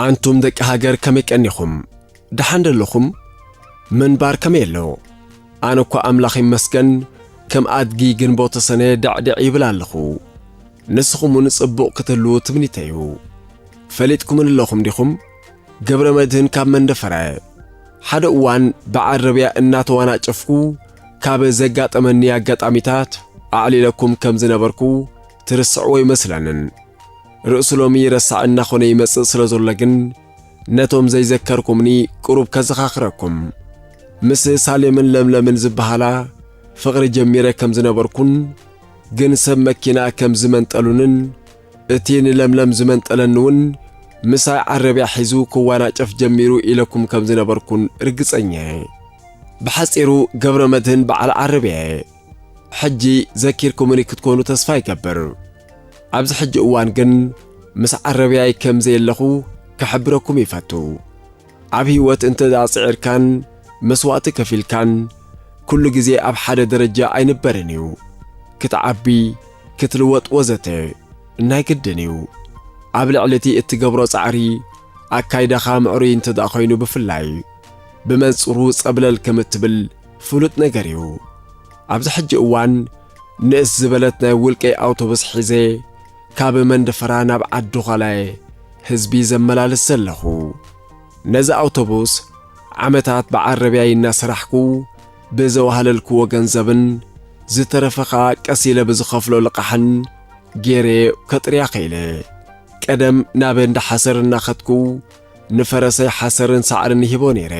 ኣንቱም ደቂ ሃገር ከመይ ቀኒኹም? ደሓን ደለኹም? ምንባር ከመይ ኣሎ? ኣነ እኳ ኣምላኽ ይመስገን ከም ኣድጊ ግንቦተ ሰነ ዳዕዳዕ ይብል ኣለኹ። ንስኹም እውን ጽቡቕ ክትህልዉ ትምኒተይ እዩ። ፈሊጥኩምኒ ኣለኹም ዲኹም? ገብረ መድህን ካብ መንደፈረ። ሓደ እዋን ብዓረብያ እናተዋናጨፍኩ ካብ ዘጋጠመኒ ኣጋጣሚታት ኣዕሊለኩም ከም ዝነበርኩ ትርስዕዎ ይመስለንን። ርእሱ ሎሚ ረሳዕ እናኾነ ይመጽእ ስለ ዘሎ ግን ነቶም ዘይዘከርኩምኒ ቅሩብ ከዘኻኽረኩም። ምስ ሳሌምን ለምለምን ዝበሃላ ፍቕሪ ጀሚረ ከም ዝነበርኩን ግን ሰብ መኪና ከም ዝመንጠሉንን እቲ ንለምለም ዝመንጠለኒ እውን ምሳይ ዓረብያ ሒዙ ክዋናጨፍ ጀሚሩ ኢለኩም ከም ዝነበርኩን ርግጸኛ እየ። ብሓጺሩ ገብረ መድህን በዓል ዓረብያ እየ። ሕጂ ዘኪርኩምኒ ክትኮኑ ተስፋ ይገብር። ኣብዚ ሕጂ እዋን ግን ምስ ዓረብያይ ከም ዘየለኹ ክሕብረኩም ይፈቱ። ኣብ ህይወት እንተ ደኣ ጽዒርካን መስዋእቲ ከፊልካን፣ ኩሉ ግዜ ኣብ ሓደ ደረጃ ኣይንበርን እዩ። ክትዓቢ፣ ክትልወጥ ወዘተ ናይ ግድን እዩ። ኣብ ልዕሊ እቲ እትገብሮ ጻዕሪ፣ ኣካይዳኻ ምዕሩይ እንተ ደኣ ኮይኑ ብፍላይ፣ ብመንጽሩ ጸብለል ከም እትብል ፍሉጥ ነገር እዩ። ኣብዚ ሕጂ እዋን ንእስ ዝበለት ናይ ውልቀይ ኣውቶቡስ ሒዘ ካብ መንደፈራ ናብ ዓዲ ዃላየ ህዝቢ ዘመላልስ ዘለኹ። ነዚ ኣውቶቡስ ዓመታት ብዓረብያይ እናሰራሕኩ ብዘዋህለልክዎ ገንዘብን ዝተረፈ ኸኣ ቀስ ኢለ ብዝኸፍሎ ልቓሕን ገይረ ከጥርያ ኸኢለ። ቀደም ናብ እንዳ ሓሰር እናኸድኩ ንፈረሰይ ሓሰርን ሳዕርን ይህቦ ነይረ።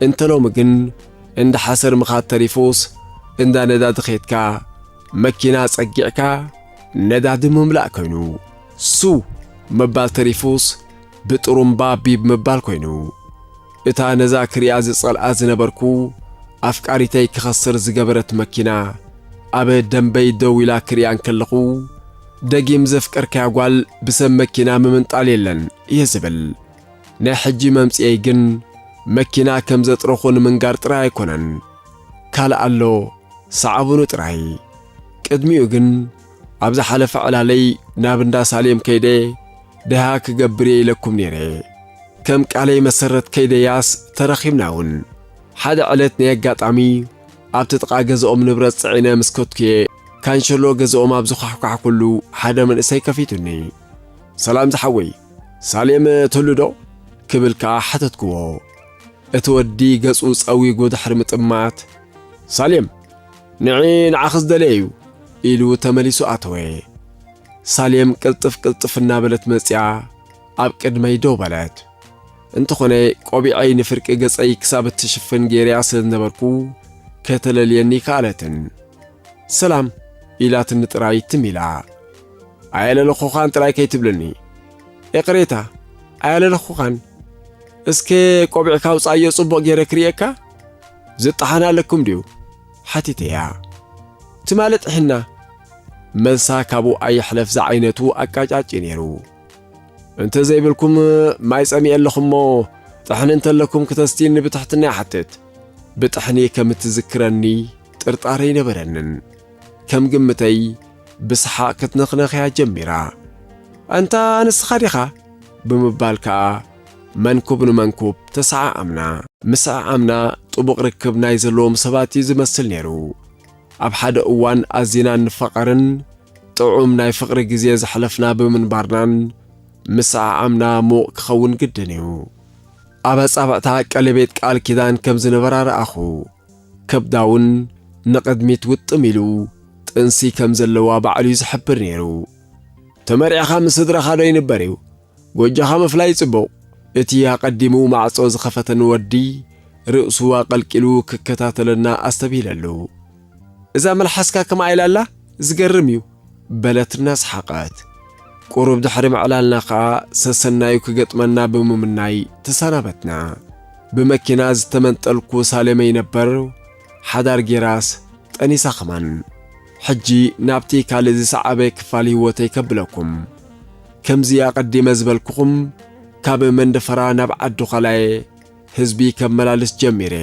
እንተ ሎሚ ግን እንዳ ሓሰር ምኻድ ተሪፉስ እንዳ ነዳዲ ኸይድካ መኪና ጸጊዕካ ነዳዲ ምምላእ ኮይኑ፣ ሱ ምባል ተሪፉስ ብጥሩምባ ቢብ ምባል ኮይኑ። እታ ነዛ ክሪኣ ዝጸልኣ ዝነበርኩ ኣፍቃሪተይ ክኸስር ዝገበረት መኪና ኣብ ደንበይ ደው ኢላ ክሪኣ እንከለኹ፣ ደጊም ዘፍቀርካያ ጓል ብሰብ መኪና ምምንጣል የለን እየ ዝብል። ናይ ሕጂ መምጽኤይ ግን መኪና ከም ዘጥረኹ ንምንጋር ጥራይ ኣይኮነን። ካልእ ኣሎ፣ ሰዓቡኒ ጥራይ። ቅድሚኡ ግን ኣብ ዝሓለፈ ዕላለይ ናብ እንዳ ሳሌም ከይደ ደሃ ክገብር እየ ኢለኩም ነይረ። ከም ቃለይ መሰረት ከይደያስ ተረኺብና እውን። ሓደ ዕለት ናይ ኣጋጣሚ ኣብቲ ጥቓ ገዝኦም ንብረት ጽዒነ ምስ ከድኩየ፣ ካንሸሎ ገዝኦም ኣብ ዝኳሕኳሕኩሉ ሓደ መንእሰይ ከፊቱኒ። "ሰላም ዝሓወይ፣ ሳሌም ትህሉ ዶ?" ክብል ከኣ ሓተትክዎ። እቲ ወዲ ገጹ ጸዊጉ ድሕሪ ምጥማት፣ "ሳሌም፣ ንዒ ንዓኺ ዝደለየ እዩ" ኢሉ ተመሊሱ ኣተወ። ሳሌም ቅልጥፍ ቅልጥፍ እናበለት መጺኣ ኣብ ቅድመይ ደው በለት። እንተኾነ ቆቢዐይ ንፍርቂ ገጸይ ክሳብ እትሽፍን ገይረያ ስለ ዝነበርኩ ከተለልየኒ ከኣለትን። "ሰላም" ኢላትኒ ጥራይ ትም ኢላ። "ኣየለለኹኻን ጥራይ ከይትብልኒ። ይቕሬታ፣ ኣየለለኹኻን። እስከ ቆቢዕካ ኣውጽኣዮ ጽቡቕ ገይረ ክርእየካ? ዝጠሓን ኣለኩም ድዩ?" ሓቲተያ። "ትማሊ ጥሒንና?" መልሳ ካብኡ ኣይሕለፍ ዝዓይነቱ ኣቃጫጭ ነይሩ። "እንተ ዘይብልኩም ማይ ጸሚኤ ኣለኹ እሞ፣ ጥሕኒ እንተለኩም ክተስትይኒ ብትሕትና ይሓትት።" ብጥሕኒ ከም እትዝክረኒ ጥርጣረ ኣይነበረንን። ከም ግምተይ ብሰሓቕ ክትነኽነኽያ ጀሚራ። "ኣንታ ንስኻ ዲኻ?" ብምባል ከኣ መንኩብ ንመንኩብ ተሰዓዓምና። ምስዕዓምና ጥቡቕ ርክብ ናይ ዘለዎም ሰባት እዩ ዝመስል ነይሩ። ኣብ ሓደ እዋን ኣዚና እንፋቐርን ጥዑም ናይ ፍቕሪ ግዜ ዘሕለፍና ብምንባርናን ምስዕዓምና ምዉቕ ክኸውን ግድን እዩ። ኣብ ኣጻብዕታ ቀለቤት ቃል ኪዳን ከም ዝነበራ ረኣኹ። ከብዳ እውን ንቕድሚት ውጥም ኢሉ ጥንሲ ከም ዘለዋ ባዕሉ እዩ ዝሕብር ነይሩ። "ተመርዒኻ ምስ ስድራኻ ዶ ይንበር እዩ? ጎጆኻ ምፍላይ ጽቡቕ።" እቲ ኣቐዲሙ ማዕጾ ዝኸፈተኒ ወዲ ርእሱ ኣቐልቂሉ ክከታተለና ኣስተብሂለሉ። "እዛ መልሓስካ ከምኣ ኢላ ኣላ? ዝገርም እዩ!" በለት እናሰሓቐት። ቁሩብ ድሕሪ ምዕላልና ኸኣ ሰሰናዩ ክገጥመና ብምምናይ ተሰናበትና። ብመኪና ዝተመንጠልኩ ሳሌመይ ነበር፣ ሓዳር ጌራስ ጠኒሳ ኸማን። ሕጂ ናብቲ ካልእ ዝሰዓበ ክፋል ህይወተይ ከብለኩም። ከምዚ ኣቐዲመ ዝበልኩኹም፣ ካብ መንደፈራ ናብ ዓዲ ዃላየ ህዝቢ ከመላልስ ጀሚረ።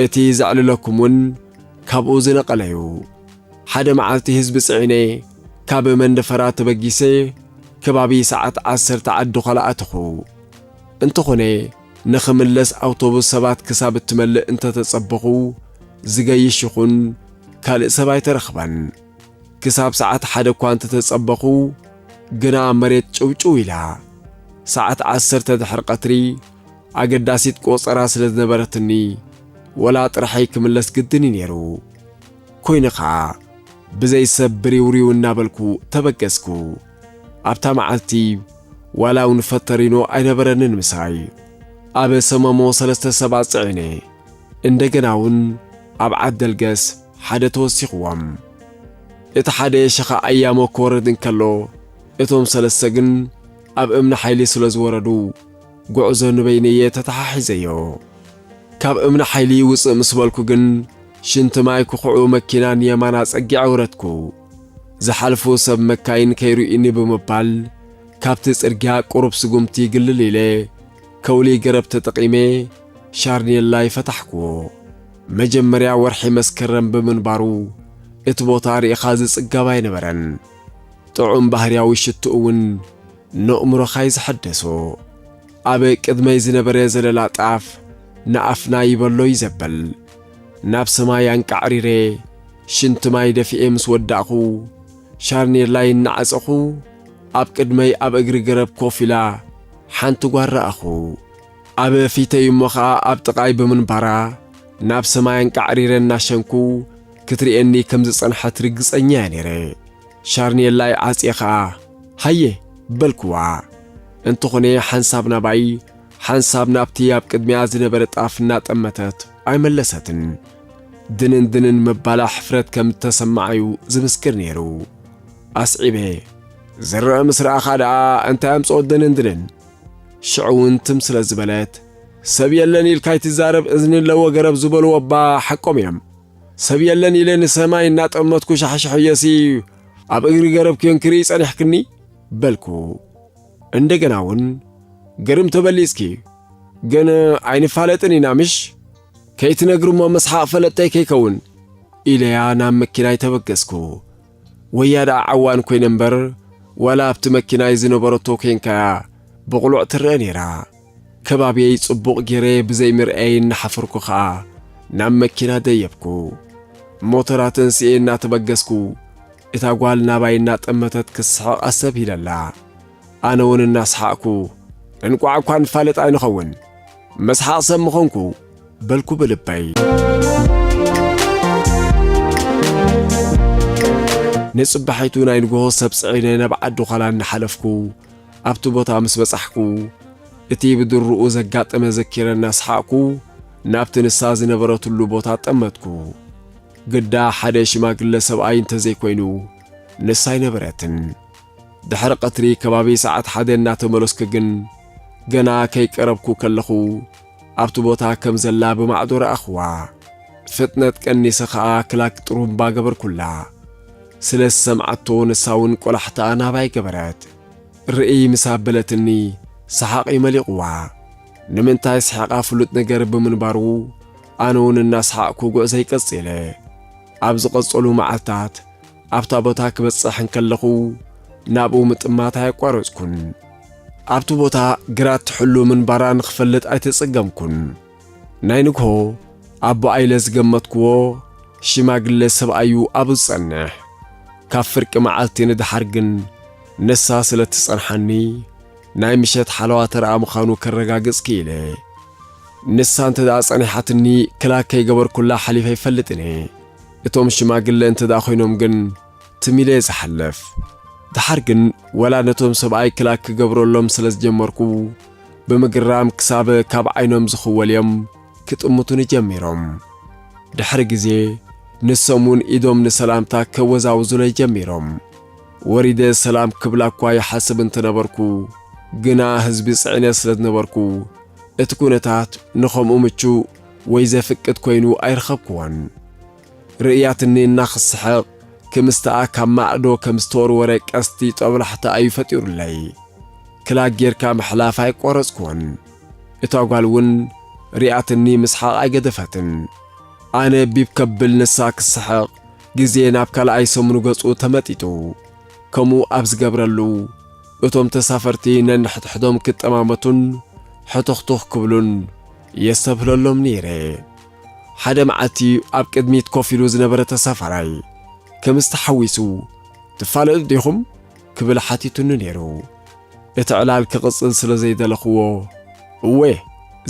እቲ ዘዕልለኩም እውን ካብኡ ዝነቐለዩ። ሓደ መዓልቲ ህዝቢ ጽዒነ ካብ መንደፈራ ተበጊሰ፣ ከባቢ ሰዓት ዓሰርተ ዓዲ ዃላ ኣተኹ። እንተኾነ፣ ንኽምለስ ኣውቶቡስ ሰባት ክሳብ እትመልእ እንተተጸበኹ፣ ዝገይሽ ይኹን ካልእ ሰብ ኣይተረኽበን። ክሳብ ሰዓት ሓደ እኳ እንተተጸበኹ፣ ግና መሬት ጭውጭው ኢላ። ሰዓት ዓሰርተ ድሕሪ ቀትሪ ኣገዳሲት ቆጸራ ስለ ዝነበረትኒ፣ ወላ ጥራሐይ ክምለስ ግድን እዩ ነይሩ። ኮይኑ ኸኣ፣ ብዘይ ሰብ ብሪውሪው እናበልኩ ተበገስኩ። ኣብታ መዓልቲ፣ ዋላ እውን ፈተሪኖ ኣይነበረንን ምሳይ። ኣብ ሰመሞ ሰለስተ ሰባት ጽዒነ። እንደገና እውን ኣብ ዓደልገስ ሓደ ተወሲኽዎም። እቲ ሓደ ሸኻ ኣያሞ ክወርድ እንከሎ፣ እቶም ሰለስተ ግን ኣብ እምኒ ሓይሊ ስለ ዝወረዱ፣ ጉዕዞ ንበይነየ ተተሓሒዘዮ። ካብ እምኒ ሓይሊ ውጽእ ምስ በልኩ ግን፣ ሽንቲ ማይ ክኹዑ መኪና ንየማን ኣጸጊዐ ወረድኩ። ዝሓልፉ ሰብ መካይን ከይርእዩኒ ብምባል፣ ካብቲ ጽርግያ ቁሩብ ስጉምቲ ግልል ኢለ፣ ከውሊ ገረብ ተጠቒመ ሻርኔላይ ፈታሕኩዎ። መጀመርያ ወርሒ መስከረም ብምንባሩ፣ እቲ ቦታ ርኢኻ ዝጽገብ ኣይነበረን። ጥዑም ባህርያዊ ሽትኡ እውን ንእምሮኻ እዩ ዝሐደሶ። ኣብ ቅድመይ ዝነበረ ዘለላ ጣፍ ንኣፍና ይበሎ እዩ ዘበል። ናብ ሰማይ ኣንቃዕሪረ ሽንቲ ማይ ደፊኤ ምስ ወዳእኹ፣ ሻርኔላይ እናዓጸኹ፣ ኣብ ቅድመይ ኣብ እግሪ ገረብ ኮፍ ኢላ ሓንቲ ጓል ረኣኹ። ኣብ ፊተይ እሞ ኸኣ ኣብ ጥቓይ ብምንባራ፣ ናብ ሰማይ ኣንቃዕሪረ እናሸንኩ ክትርእየኒ ከም ዝጸንሐት ርግጸኛ እየ ነይረ። ሻርኔላይ ዓጽየ ኸኣ፣ ሃየ በልክዋ። እንተኾነ ሓንሳብ ናባይ፣ ሓንሳብ ናብቲ ኣብ ቅድሚኣ ዝነበረ ጣፍ እናጠመተት ኣይመለሰትን። ድንን ድንን ምባላ ሕፍረት ከም እተሰምዓ'ዩ ዝምስክር ነይሩ። ኣስዒበ፣ ዝረኣ ምስ ረኣኻ ደኣ እንታይ ኣምጽኦ ድንን ድንን? ሽዑ እውን ትም ስለ ዝበለት፣ ሰብ የለን ኢልካ ኣይትዛረብ፣ እዝኒ ኣለዎ ገረብ ዝበልዎ እባ ሓቆም እዮም። ሰብ የለን ኢለ ንሰማይ እናጠመትኩ ሻሕሻሕ እየሲ ኣብ እግሪ ገረብ ኬንክሪ ጸኒሕክኒ በልኩ። እንደገና እውን ግርም ተበሊጽኪ፣ ግን ኣይንፋለጥን ኢና ምሽ? ከይትነግርሞ መስሓቕ ፈለጠይ ከይከውን ኢለያ ናብ መኪናይ ተበገስኩ። ወያ ደኣ ዓዋን ኮይነ እምበር፣ ዋላ ኣብቲ መኪናይ ዝነበረቶ ኮንካያ ብቕሉዕ ትረአ ነይራ። ከባብየይ ጽቡቕ ገይረ ብዘይ ምርኣየይ እናሓፈርኩ ኸኣ ናብ መኪና ደየብኩ። ሞተራ ተንስኤ እናተበገስኩ፣ እታ ጓል ናባይ እናጠመተት ክትስሕቕ ኣስተብሂለላ። ኣነ እውን እናሰሓቕኩ፣ "እንቋዕ እኳ ንፋለጥ ኣይንኸውን፣ መስሓቕ ሰብ ምኾንኩ" በልኩ ብልበይ። ንጽባሒቱ ናይ ንግሆ ሰብ ጽዒነ ናብ ዓዲ ዃላ እናሓለፍኩ፣ ኣብቲ ቦታ ምስ በጻሕኩ፣ እቲ ብድሩኡ ዘጋጠመ ዘኪረ እናሰሓቕኩ፣ ናብቲ ንሳ ዝነበረትሉ ቦታ ጠመትኩ። ግዳ ሓደ ሽማግለ ሰብኣይ እንተዘይኮይኑ፣ ንሳ ኣይነበረትን። ድሕሪ ቀትሪ ከባቢ ሰዓት ሓደ እናተመለስኩ ግን፣ ገና ከይቀረብኩ ከለኹ፣ ኣብቲ ቦታ ከም ዘላ ብማዕዶ ረኣኽዋ። ፍጥነት ቀኒሰ ኸኣ ክላክ ጥሩምባ ገበርኩላ። ስለ ዝሰምዓቶ ንሳ እውን ቆላሕታኣ ናባይ ገበረት። ርእይ ምስ ኣበለትኒ ሰሓቕ እዩ መሊቑዋ። ንምንታይ ስሒቓ ፍሉጥ ነገር ብምንባሩ፣ ኣነ እውን እናሰሓቕኩ ጉዕዘይ ቀጺለ። ኣብ ዝቐጸሉ መዓልታት ኣብታ ቦታ ክበጽሕ እንከለኹ፣ ናብኡ ምጥማት ኣየቋረጽኩን። ኣብቲ ቦታ ግራት ትሕሉ ምንባራ ንኽፈልጥ ኣይተጸገምኩን። ናይ ንግሆ ኣቦኣ ኢለ ዝገመትክዎ ሽማግለ ሰብኣዩ ኣብኡ ዝጸንሕ። ካብ ፍርቂ መዓልቲ ንደሓር ግን ንሳ ስለ እትጸንሓኒ፣ ናይ ምሸት ሓለዋ ተራኣ ምዃኑ ከረጋግጽ ክኢለ። ንሳ እንተ ደኣ ጸኒሓትኒ፣ ክላክ ከይገበርኩላ ሓሊፈ ኣይፈልጥን እየ። እቶም ሽማግለ እንተ ደኣ ኮይኖም ግን፣ ትም ኢለ እየ ዝሓልፍ። ደሓር ግን፣ ወላ ነቶም ሰብኣይ ክላክ ክገብረሎም ስለ ዝጀመርኩ፣ ብምግራም ክሳብ ካብ ዓይኖም ዝኽወልዮም ክጥምቱኒ ጀሚሮም። ድሕሪ ግዜ፣ ንሶም እውን ኢዶም ንሰላምታ ከወዛውዙለይ ጀሚሮም። ወሪደ ሰላም ክብላ እኳ ይሓስብ እንተነበርኩ፣ ግና ህዝቢ ጽዒነ ስለ ዝነበርኩ፣ እቲ ኩነታት ንኸምኡ ምቹእ ወይ ዘፍቅድ ኮይኑ ኣይረኸብክዎን። ርእያትኒ እናኽስሕቕ፣ ክምስትኣ ካብ ማዕዶ ከም ዝተወርወረ ቀስቲ ጦብላሕታ እዩ ፈጢሩለይ። ክላክ ጌርካ ምሕላፍ ኣይቆረጽኩዎን። እታ ጓል እውን ሪኣትኒ ምስሓቕ ኣይገደፈትን። ኣነ ቢብ ከብል ንሳ ክስሕቕ፣ ግዜ ናብ ካልኣይ ሰሙን ገጹ ተመጢጡ። ከምኡ ኣብ ዝገብረሉ፣ እቶም ተሳፈርቲ ነንሕድሕዶም ክጠማመቱን ሕቱኽቱኽ ክብሉን የስተብህለሎም ነይረ። ሓደ መዓልቲ ኣብ ቅድሚት ኮፍ ኢሉ ዝነበረ ተሳፋራይ፣ "ከምዚ ተሓዊሱ ትፋለጡ ዲኹም?" ክብል ሓቲቱኒ ነይሩ። እቲ ዕላል ክቕጽል ስለ ዘይደለኽዎ፣ "እወ"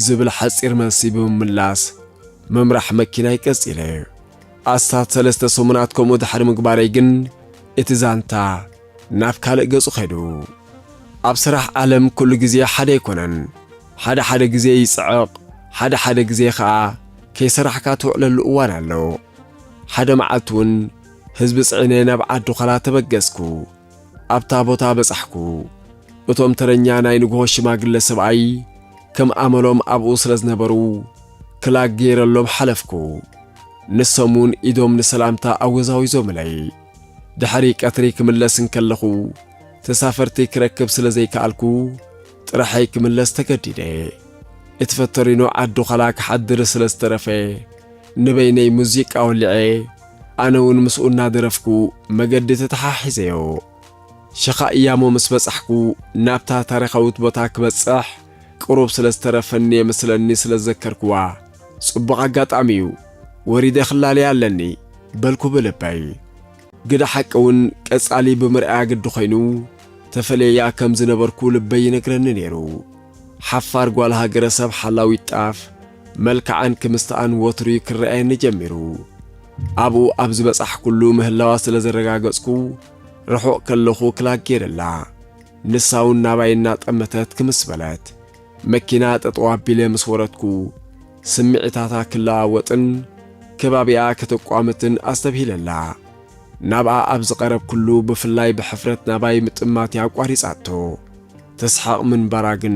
ዝብል ሓጺር መልሲ ብምምላስ፣ ምምራሕ መኪናይ ቀጺለ። ኣስታት ሰለስተ ሰሙናት ከምኡ ድሕሪ ምግባረይ ግን፣ እቲ ዛንታ ናብ ካልእ ገጹ ከይዱ። ኣብ ስራሕ ዓለም ኩሉ ግዜ ሓደ ኣይኮነን። ሓደ ሓደ ግዜ ይጽዕቕ፣ ሓደ ሓደ ግዜ ኸኣ ከይሰራሕካ ትውዕለሉ እዋን ኣሎ። ሓደ መዓልቲ እውን ህዝቢ ጽዒነ ናብ ዓዲ ዃላ ተበገስኩ። ኣብታ ቦታ በጻሕኩ። እቶም ተረኛ ናይ ንግሆ ሽማግለ ሰብኣይ ከም ኣመሎም ኣብኡ ስለ ዝነበሩ፣ ክላግ ገይረሎም ሓለፍኩ። ንሶም እውን ኢዶም ንሰላምታ ኣወዛዊዞምለይ። ድሕሪ ቀትሪ ክምለስ እንከለኹ፣ ተሳፈርቲ ክረክብ ስለ ዘይከኣልኩ፣ ጥራሐይ ክምለስ ተገዲደ። እቲ ፈተሪኖ ዓዲ ዃላ ክሓድር ስለ ዝተረፈ፣ ንበይነይ ሙዚቃ ወሊዐ፣ ኣነ እውን ምስኡ እናደረፍኩ መገዲ ተተሓሒዘዮ። ሸኻ እያሞ ምስ በጻሕኩ፣ ናብታ ታሪኻዊት ቦታ ክበጽሕ ቅሩብ ስለ ዝተረፈኒ የመስለኒ ስለ ዝዘከርክዋ፣ "ጽቡቕ ኣጋጣሚ እዩ፣ ወሪደ ክላለያ ኣለኒ" በልኩ ብልበይ። ግደ ሓቂ እውን ቀጻሊ ብምርኣያ ግዲ ኮይኑ፣ ተፈልየያ ከም ዝነበርኩ ልበይ ይነግረኒ ነይሩ። ሓፋር ጓል ሃገረሰብ ሓላዊት ጣፍ፣ መልክዓን ክምስትኣን ወትሩ ክረኣየኒ ጀሚሩ። ኣብኡ ኣብ ዝበጻሕኩሉ ምህላዋ ስለ ዘረጋገጽኩ፣ ርሑቕ ከለኹ ክላግ ገይረላ። ንሳ እውን ናባይ እናጠመተት ክምስ በለት። መኪና ጠጠው ኣቢለ ምስ ወረድኩ፣ ስምዒታታ ክለዋወጥን ከባቢኣ ከተቋምትን ኣስተብሂለላ። ናብኣ ኣብ ዝቐረብኩሉ፣ ብፍላይ ብሕፍረት ናባይ ምጥማት እያ ኣቋሪጻቶ። ተስሓቕ ምንባራ ግን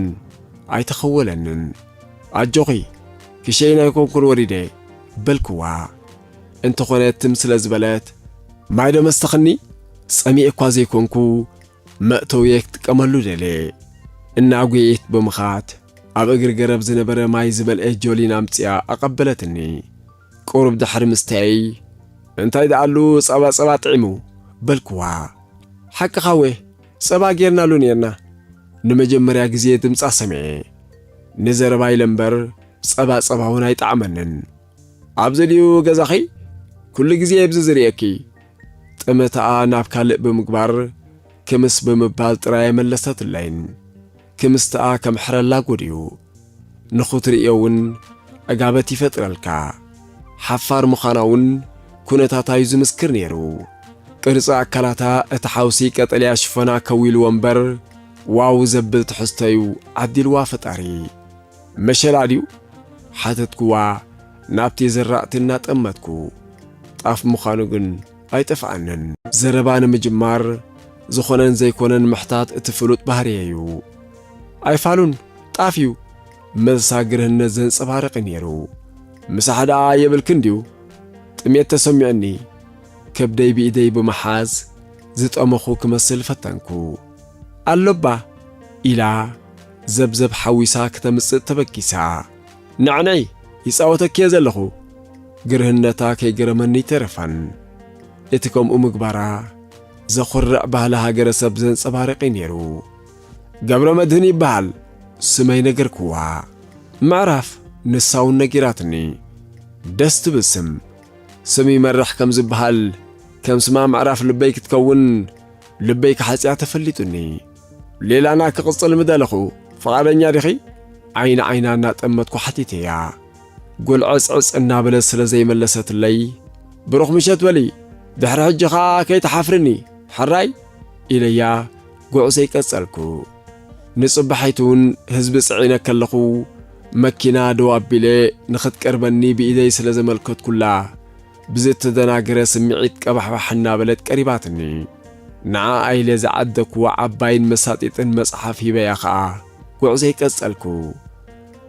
ኣይተኸወለንን። "ኣጆኺ፣ ክሸይን ኣይኮንኩን ወሪደ" በልክዋ። እንተኾነ ትም ስለ ዝበለት፣ "ማይ ዶ መስተኽኒ? ጸሚኤ እኳ ዘይኮንኩ፣ መእተውየ ክጥቀመሉ ደልየ" እናጒየት ብምኻድ፣ ኣብ እግሪ ገረብ ዝነበረ ማይ ዝመልአ ጆሊን ኣምጺኣ ኣቐበለትኒ። ቁሩብ ድሕሪ ምስተየይ፣ "እንታይ ደኣሉ ጸባ ጸባ ጥዒሙ?" በልክዋ። "ሓቅኻ ወ፣ ጸባ ጌርናሉ ኔርና። ንመጀመርያ ግዜ ድምጻ ሰሚዐ። ንዘረባ ኢለ እምበር ጸባ ጸባ እውን ኣይጠዓመንን። ኣብዚ ድዩ ገዛኺ? ኩሉ ግዜ ኣብዚ ዝርእየኪ?" ጠመተኣ ናብ ካልእ ብምግባር፣ ክምስ ብምባል ጥራይ ኣይመለሰትለይን። ክምስትኣ ከምሕረላ ጉድ እዩ። ንኽትርእዮ እውን ዕጋበት ይፈጥረልካ። ሓፋር ምዃና እውን ኩነታታ እዩ ዝምስክር ነይሩ። ቅርጺ ኣካላታ እቲ ሓውሲ ቀጠልያ ሽፎና ከዊልዎ እምበር፣ ዋው ዘብል ትሕዝቶ እዩ ዓዲልዋ ፈጣሪ። "መሸላ ድዩ?" ሓተትክዋ፣ ናብቲ ዝራእቲ እናጠመትኩ። ጣፍ ምዃኑ ግን ኣይጠፍኣንን። ዘረባ ንምጅማር ዝኾነን ዘይኮነን ምሕታት እቲ ፍሉጥ ባህርየይ እዩ። "ኣይፋሉን፣ ጣፍ እዩ" መልሳ ግርህነት ዘንጸባርቕ ነይሩ። "ምሳሕ ደኣ የብልክን ድዩ?" ጥሜት ተሰሚዑኒ። ከብደይ ብኢደይ ብምሓዝ ዝጠመኹ ክመስል ፈተንኩ። "ኣሎባ" ኢላ ዘብዘብ ሓዊሳ ክተምጽእ ተበጊሳ። "ንዕንዒ፣ ይጻወተኪ እየ ዘለኹ" ግርህነታ ከይገረመኒ ኣይተረፈን። እቲ ከምኡ ምግባራ ዘኹርዕ ባህሊ ሃገረሰብ ዘንጸባርቕ እዩ ነይሩ። "ገብረ መድህን ይበሃል፣ ስመይ ነገርክዋ። ምዕራፍ ንሳ እውን ነጊራትኒ። ደስ ትብል ስም። ስም ይመርሕ ከም ዝበሃል፣ ከም ስማ ምዕራፍ ልበይ ክትከውን ልበይ ክሓጽያ ተፈሊጡኒ። ሌላና ክቕጽል ምደለኹ፣ ፍቓደኛ ዲኺ?" ዓይኒ ዓይና እናጠመትኩ ሓቲተያ። ጎልዐጽዕጽ እናበለት ስለ ዘይመለሰትለይ፣ "ብሩኽ ምሸት በሊ፣ ድሕሪ ሕጂ ኸኣ ከይትሓፍርኒ፣ ሕራይ?" ኢለያ ጉዕዞይ ቀጸልኩ። ንጽባሒቱ እውን ህዝቢ ጽዒነ ከለኹ፣ መኪና ደው ኣቢለ ንኽትቀርበኒ ብኢደይ ስለ ዘመልከትኩላ፣ ብዝተደናገረ ስምዒት ቀባሕባሕ እናበለት ቀሪባትኒ። ንዓኣ ኢለ ዝዓደግኩዋ ዓባይን መሳጢጥን መጽሓፍ ሂበያ ኸኣ፣ ጉዕዞይ ቀጸልኩ።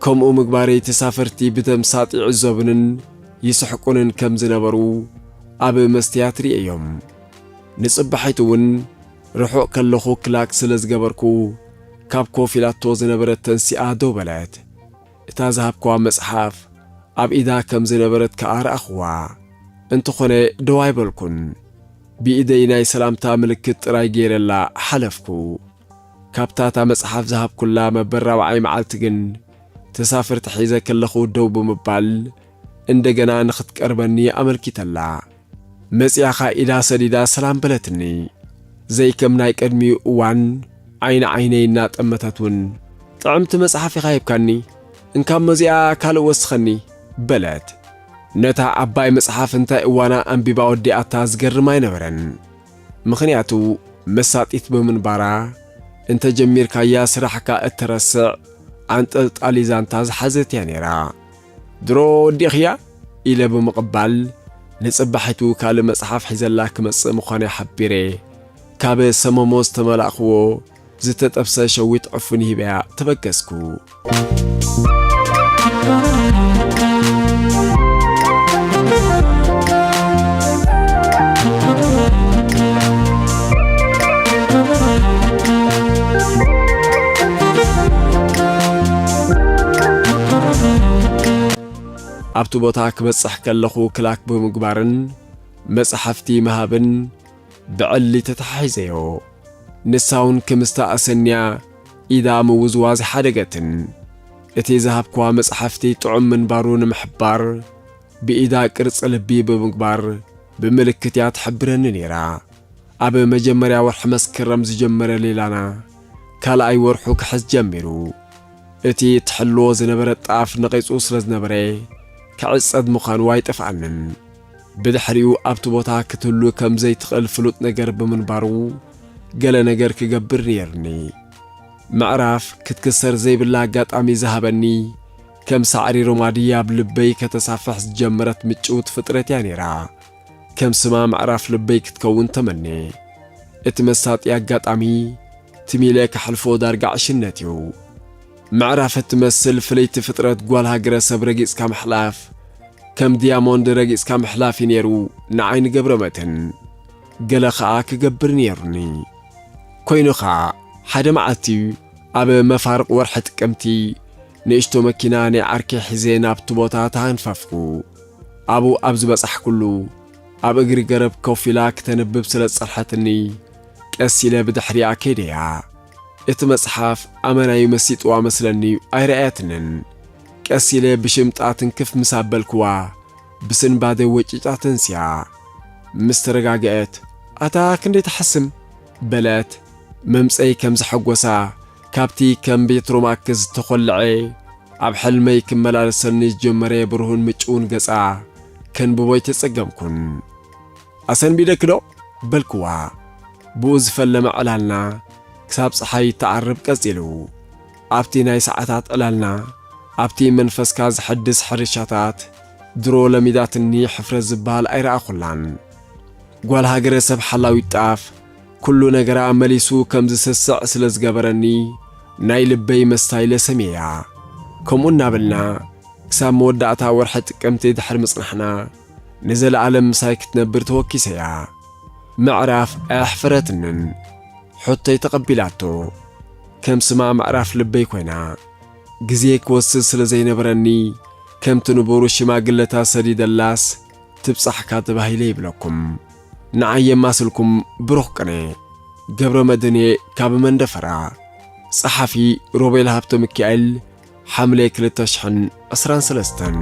ከምኡ ምግባረይ ተሳፈርቲ ብተምሳጥ ይዕዘቡንን ይስሕቁንን ከም ዝነበሩ ኣብ መስትያት ርእየዮም። ንጽባሒቱ እውን ርሑቕ ከለኹ ክላክ ስለ ዝገበርኩ፣ ካብ ኮፍ ኢላቶ ዝነበረት ተንሲኣ ደው በለት። እታ ዝሃብክዋ መጽሓፍ ኣብ ኢዳ ከም ዝነበረት ከኣ ረኣኽዋ። እንተኾነ ደው ኣይበልኩን። ብኢደይ ናይ ሰላምታ ምልክት ጥራይ ገይረላ ሓለፍኩ። ካብታ እታ መጽሓፍ ዝሃብኩላ መበል ራብዓይ መዓልቲ ግን፣ ተሳፈርቲ ሒዘ ከለኹ ደው ብምባል፣ እንደገና ንኽትቀርበኒ ኣመልኪተላ። መጺኣ ኸኣ ኢዳ ሰዲዳ ሰላም በለትኒ። ዘይከም ናይ ቀድሚኡ እዋን ዓይኒ ዓይነይ እናጠመተት እውን፣ "ጥዕምቲ መጽሓፍ ኢኻ ሂብካኒ፣ እንካሞ እዚኣ ካልእ ወስኸኒ" በለት። ነታ ዓባይ መጽሓፍ እንታይ እዋና ኣንቢባ ወዲኣታ ዝገርም ኣይነበረን። ምኽንያቱ መሳጢት ብምንባራ፣ እንተ ጀሚርካያ ስራሕካ እትረስዕ፣ ኣንጠልጣሊ ዛንታ ዝሓዘት እያ ነይራ። "ድሮ ወዲእኽያ?" ኢለ ብምቕባል፣ ንጽባሒቱ ካልእ መጽሓፍ ሒዘላ ክመጽእ ምዃነይ ሓቢረ፣ ካብ ሰመሞ ዝተመላእኽዎ ዝተጠብሰ ሸዊት ዕፉን ሂበያ ተበገስኩ። ኣብቲ ቦታ ክበጽሕ ከለኹ ክላክ ብምግባርን መጽሓፍቲ ምሃብን ብዕሊ ተተሓሒዘዮ። ንሳ እውን ክምስታ ኣሰንያ ኢዳ ምውዝዋዝ ሓደገትን። እቲ ዝሃብክዋ መጽሓፍቲ ጥዑም ምንባሩ ንምሕባር ብኢዳ ቅርጺ ልቢ ብምግባር ብምልክት እያ ትሕብረኒ ነይራ። ኣብ መጀመርያ ወርሒ መስከረም ዝጀመረ ሌላና ካልኣይ ወርሑ ክሕዝ ጀሚሩ። እቲ ትሕልዎ ዝነበረ ጣፍ ነቒጹ ስለ ዝነበረ፣ ክዕጸድ ምዃኑ ኣይጠፍኣንን። ብድሕሪኡ ኣብቲ ቦታ ክትህሉ ከም ዘይትኽእል ፍሉጥ ነገር ብምንባሩ፣ ገለ ነገር ክገብር ነይሩኒ። ምዕራፍ ክትክሰር ዘይብላ ኣጋጣሚ ዝሃበኒ፣ ከም ሳዕሪ ሮማዲ ኣብ ልበይ ከተሳፍሕ ዝጀመረት ምጭውቲ ፍጥረት እያ ነይራ። ከም ስማ ምዕራፍ ልበይ ክትከውን ተመኔ። እቲ መሳጢ ኣጋጣሚ ትም ኢለ ከሕልፎ ዳርጋ ዕሽነት እዩ። ምዕራፍ እትመስል ፍልይቲ ፍጥረት ጓል ሃገረ ሰብ ረጊጽካ ምሕላፍ፣ ከም ዲያሞንድ ረጊጽካ ምሕላፍ እዩ ነይሩ ንዓይ ንገብረ መድህን። ገለ ኸኣ ክገብር ነይሩኒ። ኮይኑ ኸኣ፣ ሓደ መዓልቲ ኣብ መፋርቕ ወርሒ ጥቅምቲ ንእሽቶ መኪና ናይ ዓርከይ ሒዘ ናብቲ ቦታ ተሃንፈፍኩ። ኣብኡ ኣብ ዝበጻሕኩሉ፣ ኣብ እግሪ ገረብ ኮፍ ኢላ ክተንብብ ስለ ዝጸንሐትኒ፣ ቀስ ኢለ ብድሕሪኣ ከይደያ። እቲ መጽሓፍ ኣመናዩ መሲጥዋ መስለኒ ኣይረኣየትንን። ቀስ ኢለ ብሽምጣ ትንክፍ ምስ ኣበልክዋ፣ ብስንባደ ወጪጫ ተንስያ። ምስ ተረጋግአት፣ "ኣታ ክንደይ ትሓስም?" በለት። መምጸይ ከም ዘሐጎሳ፣ ካብቲ ከም ቤትሮማክስ ዝተኾልዐ፣ ኣብ ሕልመይ ክመላለሰኒ ዝጀመረ ብሩህን ምጭውን ገጻ ከንብቦ ኣይተጸገምኩን። "ኣሰንቢደኪ ዶ?" በልክዋ። ብኡ ዝፈለመ ዕላልና ክሳብ ጸሓይ ትዓርብ ቀጺሉ። ኣብቲ ናይ ሰዓታት ዕላልና፣ ኣብቲ መንፈስካ ዘሐድስ ሕርሻታት፣ ድሮ ለሚዳትኒ ሕፍረት ዝበሃል ኣይረኣኹላን። ጓል ሃገረ ሰብ ሓላዊት ጣፍ፣ ኩሉ ነገራ መሊሱ ከም ዝስስዕ ስለ ዝገበረኒ፣ ናይ ልበይ መስታ ኢለ ሰምየያ። ከምኡ እናበልና፣ ክሳብ መወዳእታ ወርሒ ጥቅምቲ ድሕሪ ምጽናሕና፣ ንዘለኣለም ምሳይ ክትነብር ተወኪሰያ። ምዕራፍ ኣየሕፈረትንን። ሕቶይ ተቐቢላቶ። ከም ስማ ምዕራፍ ልበይ ኮይና። ግዜ ክወስድ ስለ ዘይነበረኒ፣ ከምቲ ንቡር ሽማግለታት ሰዲደላስ ትብጻሕካ ተባሂለ ይብለኩም። ንዓይ የማስልኩም ብሩኽ ቅነ። ገብረ መድህኔ ካብ መንደፈራ። ጸሓፊ ሮቤል ሃብተ ሚካኤል፣ ሓምለ ክልተ ሽሕን ዕስራን ሰለስተን።